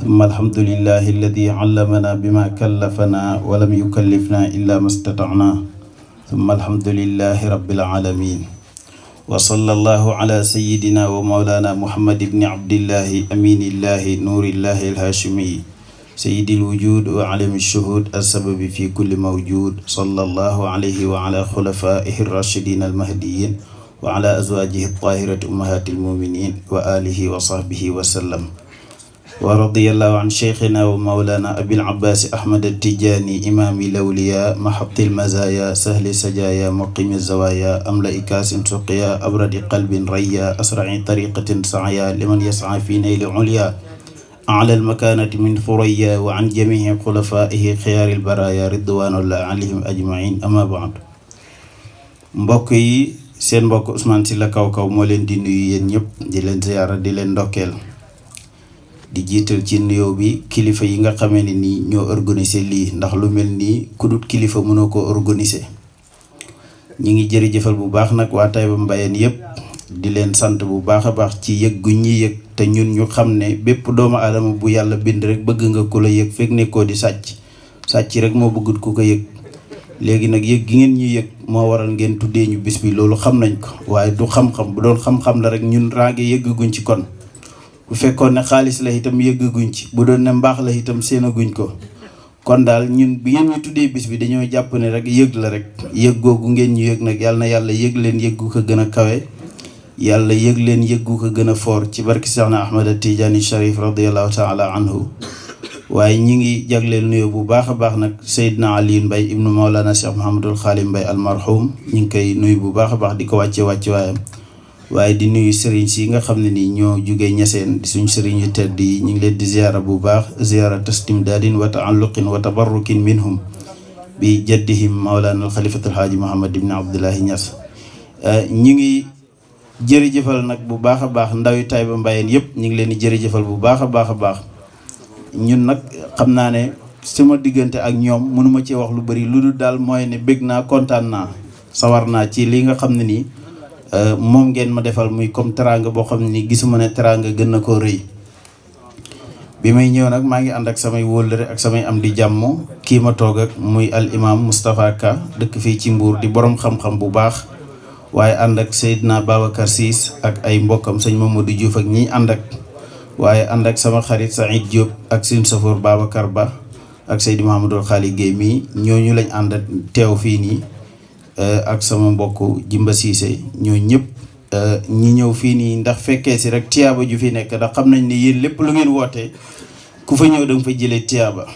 ثم الحمد لله الذي علمنا بما كلفنا ولم يكلفنا إلا ما استطعنا ثم الحمد لله رب العالمين وصلى الله على سيدنا ومولانا محمد بن عبد الله أمين الله نور الله الهاشمي سيد الوجود وعلم الشهود السبب في كل موجود صلى الله عليه وعلى خلفائه الراشدين المهديين وعلى أزواجه الطاهرة أمهات المؤمنين وآله وصحبه وسلم ورضي الله عن شيخنا ومولانا أبي العباس أحمد التجاني إمام الأولياء محط المزايا سهل سجايا مقيم الزوايا أملأ كاس سقيا أبرد قلب ريا أسرع طريقة سعيا لمن يسعى في نيل عليا أعلى المكانة من ثريا وعن جميع خلفائه خيار البرايا رضوان الله عليهم أجمعين أما بعد mbokk yi seen mbokk Ousmane Sylla Kaw Kaw moo leen di nuyu yéen ñëpp di leen ziyaara di leen ndokkeel di jiital ci nuyoo bi kilifa yi nga xamee ne nii ñoo organiser lii ndax lu mel nii ku dut kilifa mënoo ko organiser ñi ngi jërëjëfal bu baax nag waa Taïba Mbayeen yëpp di leen sant bu baax a baax ci yëg gu ñuy yëg te ñun ñu xam ne bépp doomu aadama bu yàlla bind rek bëgg nga ku la yëg fekk nekkoo di sàcc rek moo bëggut ku ko yëg léegi nag yëg gi ngeen ñu yëg moo waral ngeen tuddee ñu bis bi loolu xam nañ ko waaye du xam-xam bu doon xam-xam la rek ñun raage yëgguñ ci kon bu fekkoon ne xaalis la itam yëgguñ ci bu doon ne mbaax la itam séenaguñ ko kon daal ñun bi ngeen ñu tuddee bis bi dañoo jàpp ne rek yëg la rek yëg googu ngeen ñu yëg nag yàlla na yàlla yëg leen yëggu ko gën a kawe yàlla yëg leen yëggu ko gën a foor ci barki Seexna Ahmad Tijaani Sharif radiyallahu taala anhu waaye ñi ngi jagleel nuyoo bu baax a baax nag Seydina Aliou Mbaye ibnu Maolana Cheikh Mouhamadul Xaalim Mbaye almarhum ñi ngi koy nuyu bu baax a baax di ko wàcce waayam waaye di nuyu sëriñ si nga xam ne ni ñoo jugee ñeseen di suñ sëriñ yu tedd yi ñu ngi leen di ziyaara bu baax ziyaara tastimdaadin wa taalluqin wa tabarrukin minhum bi jaddihim Maolana Xalifatul Haaji Muhammad ibn Abdullahi Ñas ñi ngi jërëjëfal nag bu baax a baax ndawi Taïba Mbayeen yëpp ñu ngi leen di jërëjëfal bu baax a baax a baax ñun nag xam naa ne sama diggante ak ñoom mënuma ci wax lu bari lu dul daal mooy ne bég naa kontaan naa sawar naa ci li nga xam ne nii moom ngeen ma defal muy comme teraanga boo xam ne nii gisuma ne teraanga gën na koo rëy bi may ñëw nag maa ngi ànd ak samay wóllëre ak samay am di jàmm kii ma toog ak muy al imam Moustapha Ka dëkk fii ci Mbuur di borom xam-xam bu baax waaye ànd ak Seydina Babacar Siis ak ay mbokkam sëñ Mamadou Diouf ak ñi ànd ak waaye ànd ak sama xarit Saïd Diop ak suñu safoor Babacar Ba ak Seydi Mahamadou Xaali Guèye mii ñooñu lañ ànd teew fii nii ak sama mbokk Jimba Siise ñoo ñëpp ñi ñëw fii nii ndax fekkee si rek tiyaaba ju fi nekk ndax xam nañ ne yéen lépp lu ngeen wootee ku fa ñëw da nga fa jëlee tiyaaba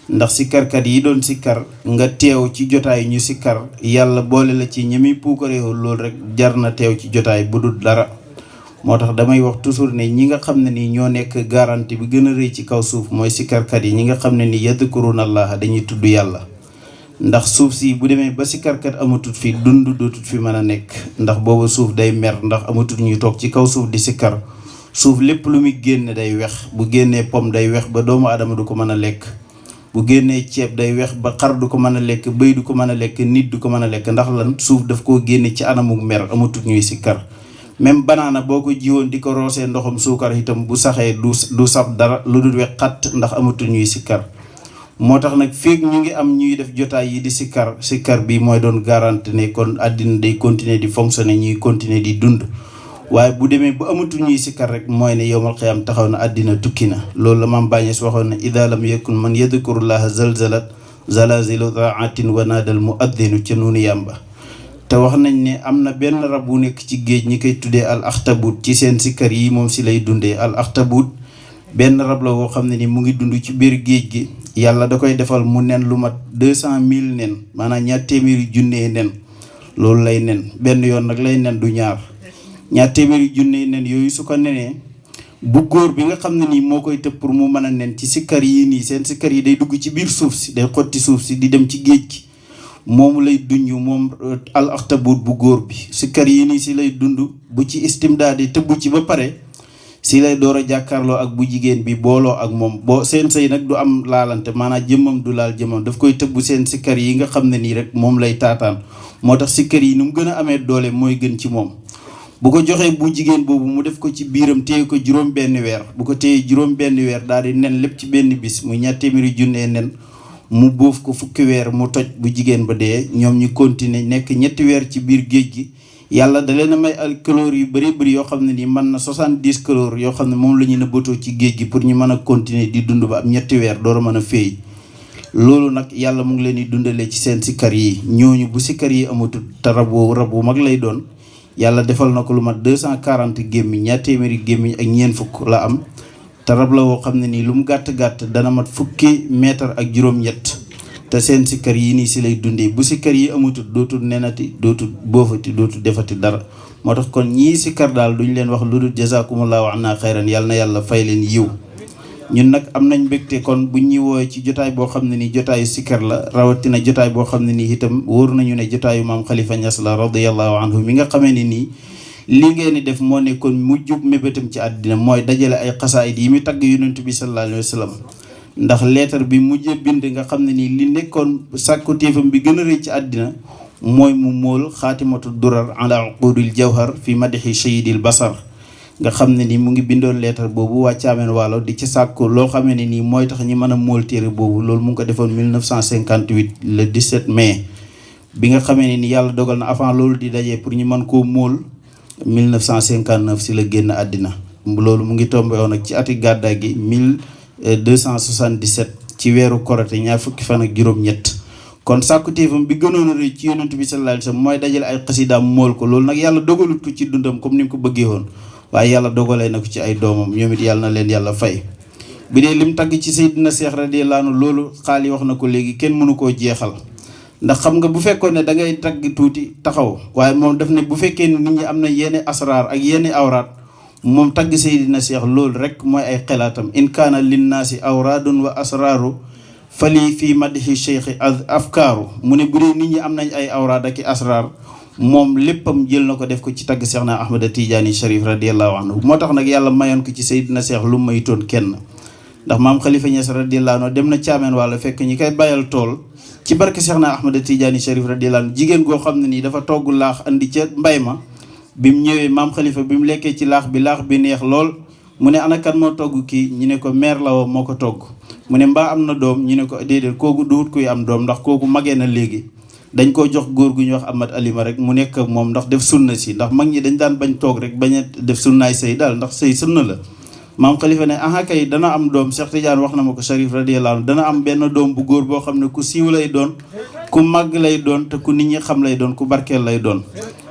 ndax sikkarkat yi doon sikkar nga teew ci jotaay ñu sikkar yàlla boole la ci ñemi puukareewul loolu rek jar na teew ci jotaay bu dul dara moo tax damay wax toujours ne ñi nga xam ne ni ñoo nekk garantie bi gën a rëy ci kaw suuf mooy sikkarkat yi ñi nga xam ne ni yadkuruna allaha dañuy tudd yàlla ndax suuf si bu demee ba sikkarkat amatut fi dund dootut fi mën a nekk ndax booba suuf day mer ndax amatut ñuy toog ci kaw suuf di sikkar suuf lépp lu muy génne day wex bu génnee pom day wex ba doomu aadama du ko mën a lekk bu génnee ceeb day wex ba xar du ko mën a lekk bëy du ko mën a lekk nit du ko mën a lekk ndax lan suuf daf koo génne ci anamuk mer amatut ñuy sikkar même banaana boo ko jiwoon di ko roosee ndoxum suukar itam bu saxee du saf dara lu dul wex xat ndax amatul ñuy sikkar moo tax nag feeg ñu ngi am ñuy def jotaay yi di sikkar bi mooy doon garanti ne kon àddina day continuer di fonctionner ñuy continuer di dund waaye bu demee bu amatul ñuy sikkar rek mooy ne yowmal xiyaam taxaw na àddina tukki na loolu la maam Bañes waxoon ne ida lam yakun man yadkurullaha zalzalat zalazilu taatin wa naadal muaddinu ca nuunu yàmba te wax nañ ne am na benn rab bu nekk ci géej ñi koy tuddee al axtabut ci seen sikkar yi moom si lay dundee al axtabut benn rab la woo xam ne ni mu ngi dund ci biir géej gi yàlla da koy defal mu nen lu mat 200,000 nen maanaam 200,000 nen loolu lay nen benn yoon nag lay nen du ñaar 200,000 nen yooyu su ko nenee bu góor bi nga xam ne nii moo koy tëb pour mu mën a nen ci sikkar yi nii seen sikkar yi day dugg ci biir suuf si day xotti suuf si di dem ci géej gi moomu lay duñu moom al axtabut bu góor bi sikkar yi nii si lay dund bu ci istimdaad yi tëbb ci ba pare si lay door a jàkkaarloo ak bu jigéen bi booloo ak moom boo seen sëy nag du am laalante maanaam jëmmam du laal jëmmam daf koy tëbb seen sikkar yi nga xam ne nii rek moom lay taataan moo tax sikkar yi nu mu gën a amee doole mooy gën ci moom bu ko joxee bu jigéen boobu mu def ko ci biiram téye ko juróom benn weer bu ko téye juróom benn weer daal di nen lépp ci benn bis muy ñaar téeméeri junnee nen mu bóof ko fukki weer mu toj bu jigéen ba dee ñoom ñu continuer nekk ñetti weer ci biir géej gi yàlla da leen a may ay calories yu bëri yoo xam ne nii mën na 70 calories yoo xam ne moom la ñu nëbbatoo ci géej gi pour ñu mën a continuer di dund ba am ñetti weer door a mën a féey loolu nag yàlla mu ngi leen di dundalee ci seen sikkar yi ñooñu bu sikkar yi amatul te rab wu mag lay doon yàlla defal na ko lu mat 240 gémmiñ ñaar téeméeri gémmiñ ak ñeent fukk la am te rab la woo xam ne nii lu mu gàtt-gàtt dana mat fukki mètre ak juróom-ñett te seen sikkar yi nii si lay dundee bu sikkar yi amatul dootul nenati dootul boofati dootul defati dara moo tax kon ñii sikkar daal duñ leen wax lu dul jazakumullahu anna xayran yàlla na yàlla fay leen yiw ñun nag am nañ mbégte kon buñ ñuy woowee ci jotaay boo xam ne nii jotaayu sikkar la rawatina jotaay boo xam ne nii itam wóor nañu ne jotaayu maam Khalifa Niass la radiyallahu anhu mi nga xamee ne nii li ngeen di def moo nekkoon mujjub mébétam ci àddina mooy dajale ay xasaayid yi muy tagg yonent bi sallallahu alayhi wa sallam ndax leetar bi mujjee bind nga xam ne nii li nekkoon sàkku téefam bi gën a rëy ci àddina mooy mu móol xaatimatu durar ala uqudil jawhar fi madixi sayidil basar nga xam ne ni mu ngi bindoon leetar boobu waa Caameen Waalo di ci sàkku loo xamee ne nii mooy tax ñi mën a móol téere boobu loolu mu ngi ko defoon 1958 le 17 mai bi nga xamee ne ni yàlla dogal na avant loolu di dajee pour ñu mën koo móol 1959 si la génn àddina loolu mu ngi tombé woon ak ci ati gàddaay gi 1277 ci weeru korite ñaar fukki fan ak juróom-ñett kon sàkkuteefam bi gënoon a rëy ci yonent bi sallallahu alayhi wasallam mooy dajale ay xasidaam mool ko loolu nag yàlla dogalut ko ci dundam comme ni mu ko bëggee woon waaye yàlla dogalee na ko ci ay doomam ñoom it yàlla na leen yàlla fay bi dee lim tagg ci Seydina Cheikh radiyallahu anhu loolu xaali wax na ko léegi kenn mënu koo jeexal ndax xam nga bu fekkoon ne da ngay tagg tuuti taxaw waaye moom daf ne bu fekkee ne nit ñi am na yenn asraar ak yenn awraat moom tagg Seydina Cheikh loolu rek mooy ay xelaatam in kaana linnaasi awraadun wa asraaru fali fii madhi cheikhi afkaaru mu ne bu dee nit ñi am nañ ay awraad ak i asraar moom léppam jël na ko def ko ci tagg Cheikh na Ahmada Tidiane Cherif radiyallahu anhu moo tax nag yàlla mayoon ko ci Seydina Cheikh lu maytoon kenn ndax maam Khalifa Niass radiyallahu anhu dem na Caameen Waalo fekk ñi koy bayal tool ci barke Cheikh na Ahmada Tidiane Cherif radiyallahu anhu jigéen goo xam ne nii dafa togg laax andi ca mbay ma bi mu ñëwee maam Khalifa bi mu lekkee ci laax bi neex lool mu ne ana kan moo togg kii ñu ne ko meer la woo moo ko togg mu ne mbaa am na doom ñu ne ko déedéet kooku duut kuy am doom ndax kooku magee na léegi dañ koo jox góor gu ñuy wax Ahmad Alima rek mu nekk ak moom ndax def sunna si ndax mag ñi dañ daan bañ toog rek bañ a def sunnaay sëy daal ndax sëy sunna la maam Khalifa ne aha kay dana am doom Cheikh Tidiane wax na ma ko Cherif radiyallahu anhu dana am benn doom bu góor boo xam ne ku siiw lay doon ku màgg lay doon te ku nit ñi xam lay doon ku barkeel lay doon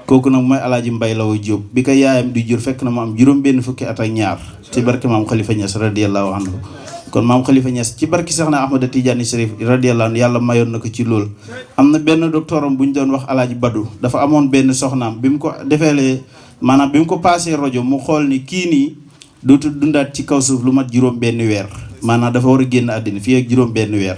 kooku nag mooy alaaji Mbay Lawo Jóob bi ko yaayam di jur fekk na mu am juróom benn fukki at ak ñaar ci barke maam Khalifa Niass radiyallahu anhu kon maam Khalifa Niass ci barke Cheikh na Ahmada Tidiane Cherif radiyallahu anhu yàlla mayoon na ko ci loolu am na benn doctoram bu ñu doon wax alaaji Badu dafa amoon benn soxnaam bi mu ko defeelee maanaam bi mu ko paasee rajo mu xool ni kii nii dootu dundaat ci kaw suuf lu mat juróom benn weer maanaam dafa war a génn àddina fii ak juróom benn weer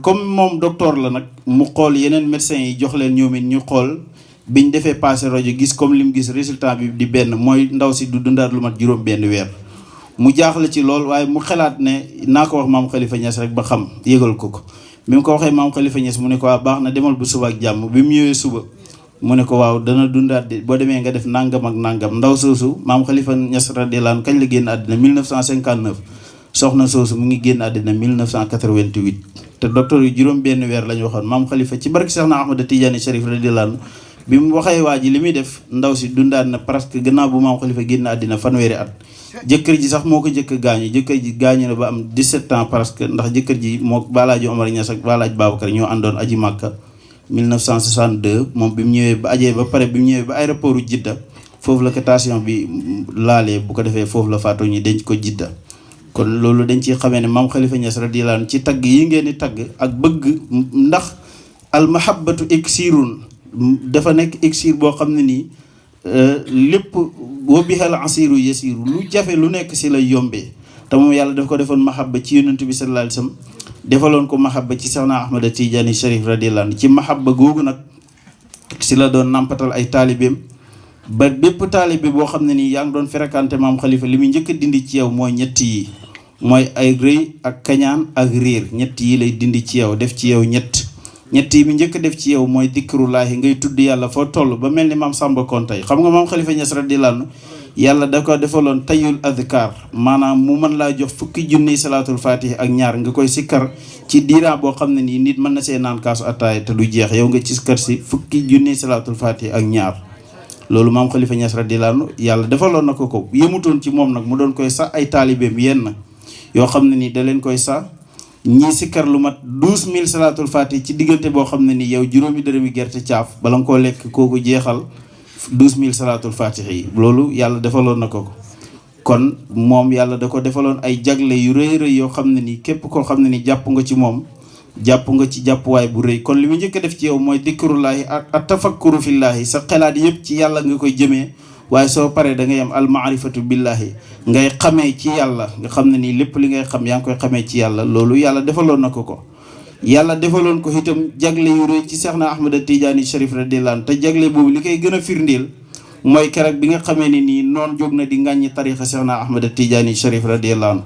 comme moom docteur la nag mu xool yeneen médecins yi jox leen ñoom it ñu xool biñ defee passé rajo gis comme li mu gis résultat bi di benn mooy ndaw si du dundaat lu mat juróom benn weer mu jaaxle ci lool waaye mu xalaat ne naa ko wax maam Khalifa Niass rek ba xam yëgal ko ko bi mu ko waxee maam Khalifa Niass mu ne ko waa baax na demal bu suba ak jàmm bi mu ñëwee suba mu ne ko waaw dana dundaat de boo demee nga def nangam ak nangam ndaw soosu maam Khalifa Niass radiyallahu anhu kañ la génn àddina 1959 soxna soosu mu ngi génn àddina 1988 te docteur yu juróom benn weer la ñu waxoon maam Khalifa ci barke Cheikh na Ahmada Tidiane Cherif radiyallahu anhu bi mu waxee waa ji li muy def ndaw si dundaat na presque gannaaw bu maam Khalifa génn àddina fanweeri at jëkkër ji sax moo ko jëkk gaañu jëkkër ji gaañu na ba am 17 ans presque ndax jëkkër ji moo Balaaji Omar Niass ak Balaaji Babacar ñoo àndoon aji Màkka 1962 moom bi mu ñëwee ba ajee ba pare bi mu ñëwee ba aéroportu Jidda foofu la ko tension bi laalee bu ko defee foofu la faatoo ñu denc ko Jidda kon loolu dañ ciy xamee ne maam Khalifa Niass radiyallahu anhu ci tagg yi ngeen di tagg ak bëgg ndax almahabbatu iksirun dafa nekk iksir boo xam ne nii lépp wa bihal asiru yasiru lu jafe lu nekk si lay yombee te moom yàlla daf ko defoon mahabba ci yonent bi sallallahu alayhi wasallam defaloon ko mahabba ci Cheikh na Ahmada Tidiane Cherif radiyallahu anhu ci mahabba googu nag si la doon nampatal ay taalibeem ba bépp taalibe boo xam ne nii yaa ngi doon fréquenté maam Khalifa li muy njëkk a dindi ci yow mooy ñett yi mooy ay rëy ak kañaan ak réer ñett yi lay dindi ci yow def ci yow ñett ñett yi mi njëkk a def ci yow mooy dikrullaahi ngay tudd yàlla foo toll ba mel ni maam Samba Kontay xam nga maam Khalifa Niass radiyallaahu anhu yàlla da ko defaloon tayul adkar maanaam mu mën laa jox fukki junniy salaatul fatih ak ñaar nga koy sikkar ci diiraa boo xam ne nii nit mën na see naan kaasu attaaya te du jeex yow nga ci sikkar si fukki junniy salaatul fatih ak ñaar loolu maam Khalifa Niass radiyallaahu anhu yàlla defaloon na ko yëmutoon ci moom nag mu doon koy sax ay taalibeem yenn yoo xam ne nii da leen koy sax ñii sikkar lu mat 12000 salaatul fatih ci diggante boo xam ne nii yow juróomi dërëmi gerte caaf bala nga koo lekk kooku jeexal 12000 salaatul fatih yi loolu yàlla defaloon na ko kon moom yàlla da ko defaloon ay jagle yu rëy rëy yoo xam ne nii képp koo xam ne ni jàpp nga ci moom jàpp nga ci jàppuwaay bu rëy kon li mu njëkk a def ci yow mooy dikrullaahi ak tafakkuru fillaahi sa xelaat yëpp ci yàlla nga koy jëmee waaye soo paree da ngay am almaarifatu billaahi ngay xamee ci yàlla nga xam ne nii lépp li ngay xam yaa ngi koy xamee ci yàlla loolu yàlla defaloon na ko yàlla defaloon ko itam jagle yu rëy ci Seexna Ahmada Tijaani Sharif radiyallaahu anhu te jagle boobu li koy gën a firndeel mooy keroog bi nga xamee ne nii noonu jóg na di ŋàññi tarixa Seexna Ahmada Tijaani Sharif radiyallaahu anhu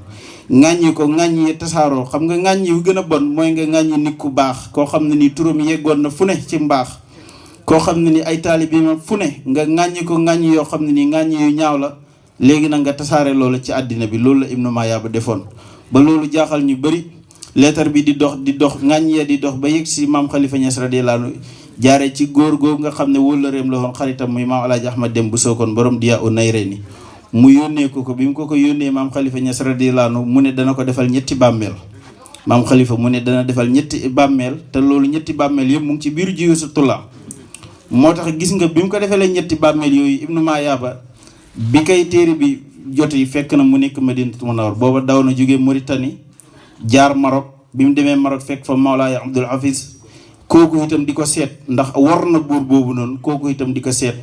ŋàññi ko ŋàññi tasaaroo xam nga ŋàññi yu gën a bon mooy nga ŋàññi nit ku baax koo xam ne nii turam yeggoon na fu ne ci mbaax koo xam ne ni ay taalibe ma fu ne nga ŋàññi ko ŋàññi yoo xam ne nii ŋàññi yu ñaaw la léegi nag nga tasaare loolu ci àddina bi loolu la Ibnu Mayaaba defoon ba loolu jaaxal ñu bëri leetar bi di dox ŋàññi ya di dox ba yegg si maam Khalifa Niass radiyallaahu anhu jaaree ci góor googu nga xam ne wóllëreem la woon xaritam muy maam Alaaji Ahmad Dem bu Sookoon borom Diyaa u Nayrayni mu yónnee ko bi mu ko yónnee maam Khalifa Niass radiyallaahu anhu mu ne dana ko defal ñetti bàmmeel maam Khalifa mu ne dana defal ñetti bàmmeel te loolu ñetti bàmmeel yëpp mu ngi ci biir Juyuusu Tullaa moo tax gis nga bi mu ko defalee ñetti bàmmeel yooyu Ibnu Mayaaba bi kay téere bi jot yi fekk na mu nekk Madinatul Munawwara booba daw na jógee Mauritanie jaar Maroc bi mu demee Maroc fekk fa Mawlaaya Abdul Hafiz kooku itam di ko seet ndax war na buur boobu noonu kooku itam di ko seet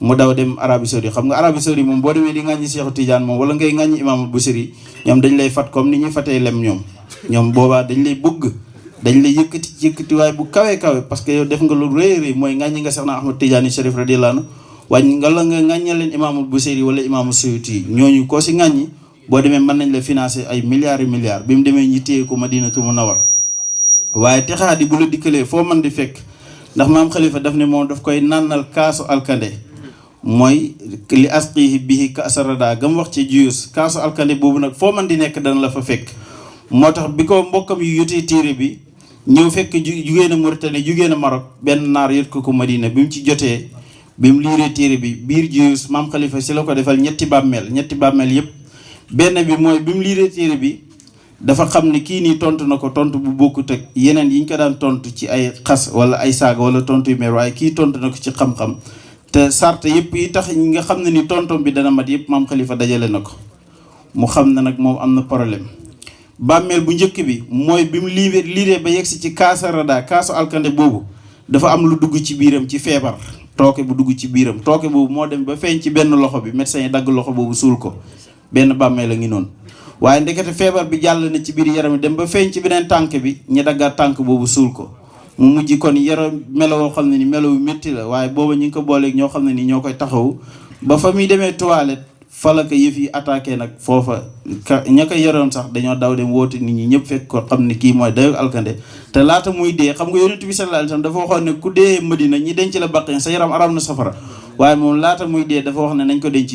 mu daw dem Arabie Saoudite xam nga Arabie Saoudite moom boo demee di ŋàññi Seexu Tijaan moom wala ngay ŋàññi Imaamul Busiri ñoom dañ lay fat comme ni ñuy fatee lem ñoom boobaa dañ lay bëgg dañ lay yëkkati waaye bu kawe parce que yow def nga lu rëy mooy ŋàññi nga Seexna Ahmad Tijaani Sharif radiyallaahu anhu wàññi nga la nga ŋàññe leen Imaamul Busiri wala Imaamul Suyuti ñooñu koo si ŋàññi boo demee mën nañ la financer ay milliards bi mu demee ñi téye ko Madinatul Munawwara waaye texaadi bu la dikkalee foo mën di fekk ndax maam Khalifa daf ne moom daf koy nànnal kaasu alkande mooy li asqihi bihi kaasa rada gam wax ci juyus kaasu alkande boobu nag foo mën di nekk dana la fa fekk moo tax bi ko mbokkam yu yotee téere bi ñëw fekk jugee na Mauritanie jugee na Maroc benn naar yot ko Madina bi mu ci jotee bi mu liiree téere bi biir juyus maam Khalifa si la ko defal ñetti bàmmeel yëpp benn bi mooy bi mu liiree téere bi dafa xam ne kii nii tontu na ko tontu bu bokkut ak yeneen yi ñu ko daan tontu ci ay xas wala ay saaga wala tontu yu mer waaye kii tontu na ko ci xam-xam te sart yëpp yi tax ñi nga xam ne ni tontom bi dana mat yëpp maam Khalifa dajale na ko mu xam ne nag moom am na problème. bàmmeel bu njëkk bi mooy bi mu liiree ba yegsi ci kaasa rada kaasu alkande boobu dafa am lu dugg ci biiram ci feebar tooke bu dugg ci biiram tooke boobu moo dem ba feeñ ci benn loxo bi médecin yi dagg loxo boobu suul ko benn bàmmeel a ngi noonu. waaye ndekete feebar bi jàll na ci biir yaram dem ba feeñ ci beneen tànk bi ñu daggaat tànk boobu suul ko mu mujj kon yaram meloo xam ne ni melo yu métti la waaye booba ñu ngi ko booleeg ñoo xam ne ni ñoo koy taxaw ba fa muy demee toilette fa la ko yëf yi attaqué nag foofa ña ko yoroon sax dañoo daw dem woote nit ñi ñëpp fekk ko xam ne kii mooy dayo alkande te laata muy dee xam nga yonent bi sallallaahu alayhi wa sallam dafa waxoon ne ku dee Madina ñi denc la baqin sa yaram aram na safara waaye moom laata muy dee dafa wax ne nañ ko denc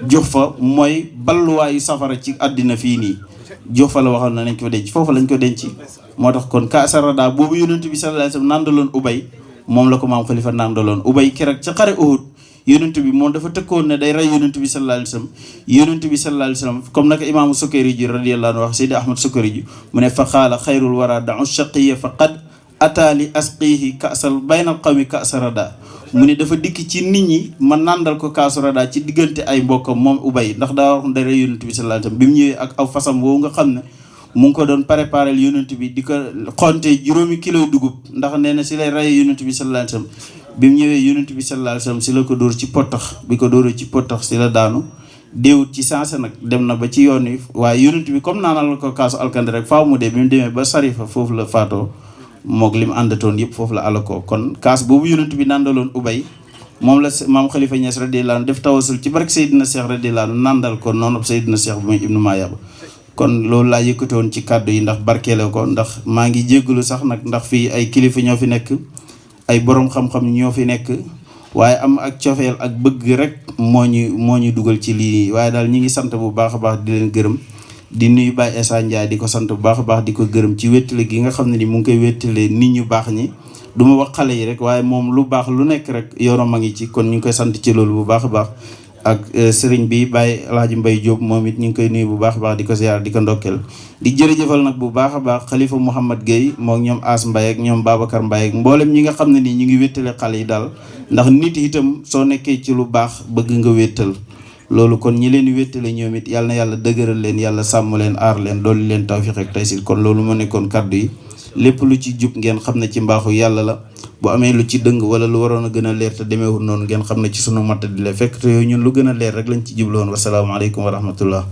jox fa mooy balluwaayu safara ci àddina fii nii jox fa la waxoon ne nañ ko denc foofu lañ ko denc moo tax kon kaasarada boobu yonent bi sallallaahu alayhi wa sallam nàndaloon Ubay moom la ko maam Khalifa nàndaloon Ubay keroog ca xare Uhud yonent bi moom dafa tëkkoon ne day rey yonent bi sallallaahu alayhi wa sallam yonent bi sallallaahu alayhi wa sallam comme naka imaamu Sukayri ji radiyallaahu anhu wax Seydi Ahmad Sukayri ji mu ne fa qaala xayrul wara da'u shaqiya fa qad ataali asqihi kaasal baynal qawmi kaasarada mu ne dafa dikk ci nit ñi ma nàndal ko kaasu rada ci diggante ay mbokkam moom Ubay ndax daa wax day rey yonent bi sallallaahu alayhi wa sallam bi mu ñëwee ak aw fasam woowu nga xam ne mu ngi ko doon préparé yonent bi di ko xonte juróomi kilo dugub ndax nee na si lay rey yonent bi sallallaahu alayhi wa sallam bi mu ñëwee yonent bi sallallaahu alayhi wa sallam si la ko dóor ci pottax bi ko dóoree ci pottax si la daanu déewut ci sensé nag dem na ba ci yoon wi waaye yonent bi comme naanal ko kaasu alkande rek faaw mu dee bi mu demee ba Sarifa foofu la faatoo moog li mu àndatoon yëpp foofu la alakoo kon kaas boobu yonent bi nàndaloon Ubay moom la maam Khalifa Niass radiyallaahu anhu def tawasul ci barke Seydina Cheikh radiyallaahu anhu nàndal ko noonu Seydina Cheikh bu muy Ibnu Mayaaba kon loolu laa yëkkati woon ci kàddu yi ndax barkeele ko, ndax maa ngi jéggalu sax nag ndax fii ay kilifa ñoo fi nekk, ay borom xam-xam ñoo fi nekk, waaye am ak cofeel ak bëgg rek moo ñu dugal ci lii. waaye daal ñi ngi sant bu baax a baax di leen gërëm, di nuyu Baye Essa Ndiaye di ko sant bu baax a baax di ko gërëm ci wéttale gi nga xam ne ni mu ngi koy wéttale nit ñu baax ñi. du ma wax xale yi rek waaye moom lu baax lu nekk rek yorom a ngi ci, kon ñu ngi koy sant ci loolu bu baax a baax. ak sëriñ bi Baye El Hadj Mbaye Diop moom it ñu ngi koy nuyu bu baax a baax di ko ziar di ko ndokkeel. di jërëjëfal nag bu baax a baax xalifa Mouhamad Gueye moom ñoom As Mbaye ak ñoom Babacar Mbaye ak mboolem ñi nga xam ne nii ñu ngi wéttale xale yi daal, ndax nit itam soo nekkee ci lu baax bëgg nga wéttal loolu. kon ñi leen di wéttale ñoom it yàlla na yàlla dëgëral leen, yàlla sàmm leen, aar leen, dolli leen tawfiq ak taysir. kon loolu moo nekkoon kaddu yi, lépp lu ci jub ngeen xam ne ci mbaaxu yàlla la, bu amee lu ci dëng wala lu waroon a gën a leer te demeewul noonu ngeen xam ne ci sunu matt di la fekk te yooyu ñun lu gën a leer rek lañ ci jubloon. wasalaamaaleykum wa rahmatullah.